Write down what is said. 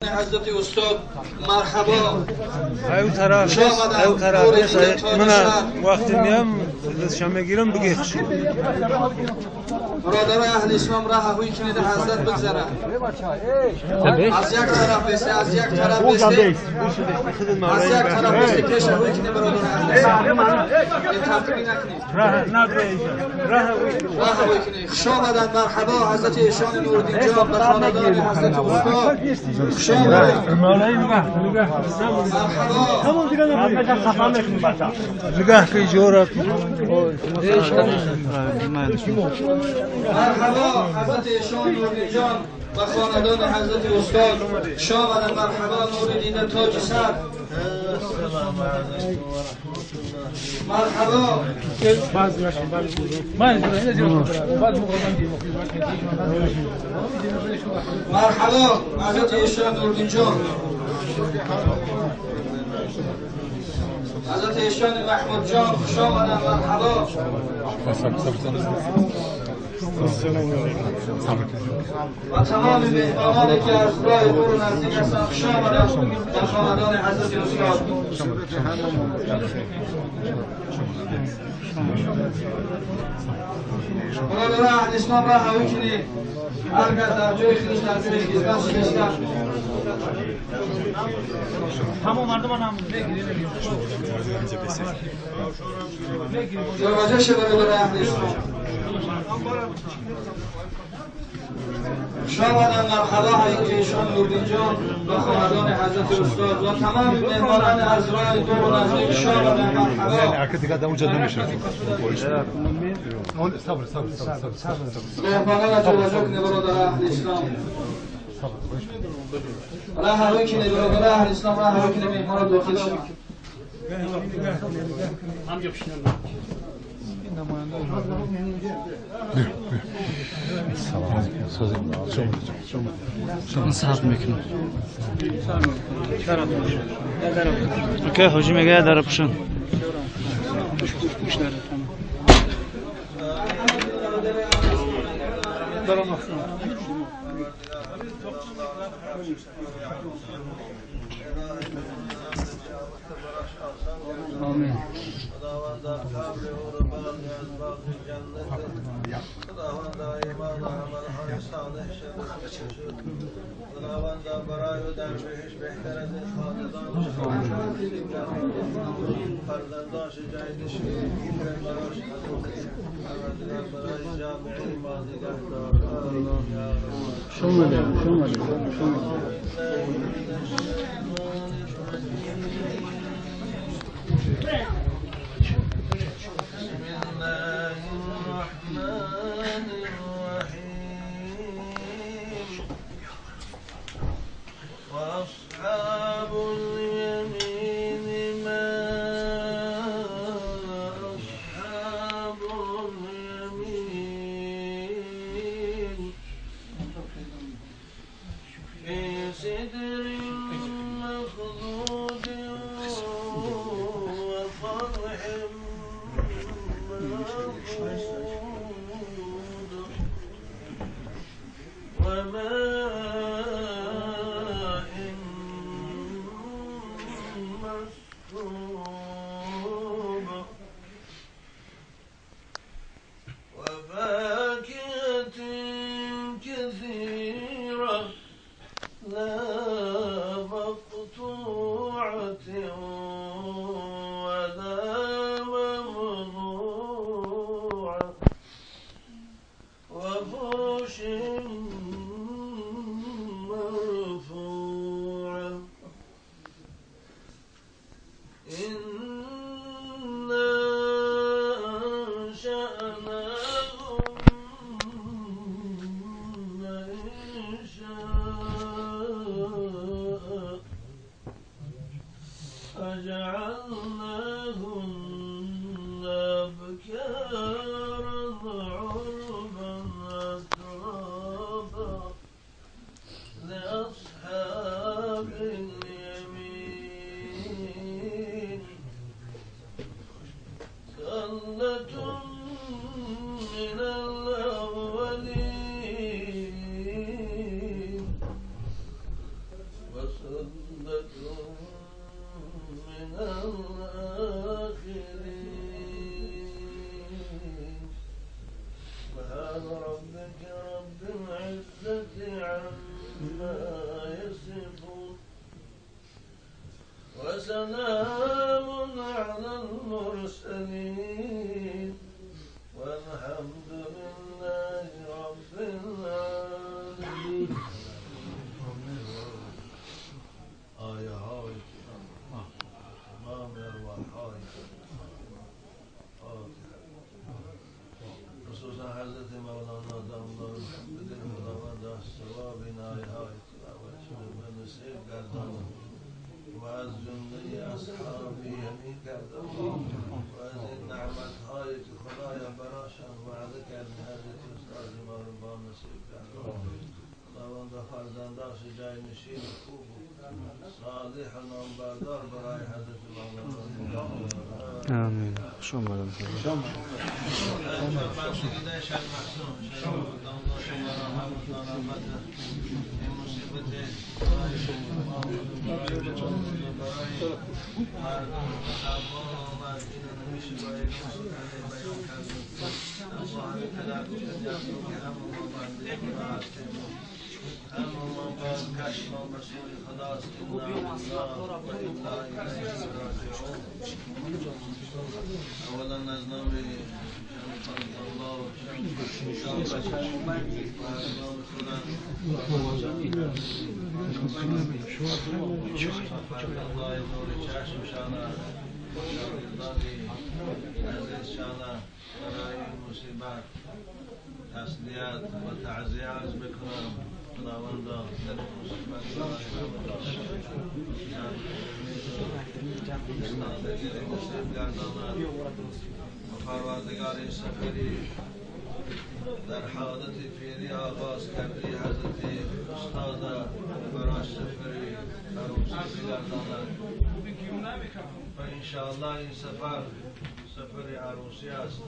حضرت استاد مرحبا. ایو طرف ایو طرف من وقتی میام دستشان میگیرم بگی خوش. برادر اهل اسلام راه هوی کنید حضرت بگذره. از یک طرف بسته، از یک طرف بسته، از یک طرف بسته پیش هوی کنید برادر اهل اسلام. این ترتیبی نکنید. راه نداره راه هوی کنید. خوش آمدن مرحبا حضرت ایشان نوردین جان به خاندان حضرت استاد. خوش آمدن مرحبا. نگاه که جورا مرحبا حضرت ایشان نوردین جان و خاندان حضرت استاد. خوش آمدن مرحبا نور دیده تاج سر. مرحبا. مرحبا حضرت ایشان نوردین جان، حضرت ایشان محمود جان خوش آمدن مرحبا. و تمام مهمانانی که از راه دور و نزدیک هستند خوش آمدن در خاندان حضرت استاد. برادران اهل اسلام را هوی کنید. هر کس در جای خودش در جای خدمت شسته. جابجا شه برادران اهل اسلام. خوش آمدن مرحبا حضرت ایشان نوردین جان و خاندان حضرت استاد و تمام مهمانان از راه دور و نزدیک. خوش آمدن مرحبا. مهمانان جابجا کنید برادر اهل اسلام. راه هوی کنید برادر اهل اسلام، راه هوی کنید مهمانان داخل شوند. صبر میکنم. اوکی حاجی میگه در پوشن. آمین. وأصحاب اليمين ما أصحاب اليمين في سدر مخضود وطلح منضود وماء مسكوب وفاكهة كثيرة لا مقطوعة ولا ممنوعة وفرش مرفوعة. إنا أنشأناهن إنشاء. وثلة من الآخرين. سبحان ربك رب العزة عما يصفون وسلام على المرسلين والحمد لله رب العالمين. آیه های تمام ارواح های خصوصا حضرت مولانا داماد محمد خداوند از ثواب این آیه های تلاوت شده به نصیب گرداند و از جمله اصحابی همین گرداند و از این نعمت هایی که خدایا براشان وعده کرد حضرت استاد ما رو با نصیب گرداند. خداوند فرزنداش جای نشین خوب و صالح و نامبردار برای حضرت مولانا. آمین. خوش آمدید. اولا از نام الله نور چشم شانه عزیز شانه برای مصیبت تسلیت و تعزیه عرض بکنم. خداوندا در مصیبت نصیب گرداند و پروردگار سفری در حالت پیری آغاز کردی حضرت استاد براش سفری عروسی بگرداند و انشاءالله این سفر سفر عروسی است.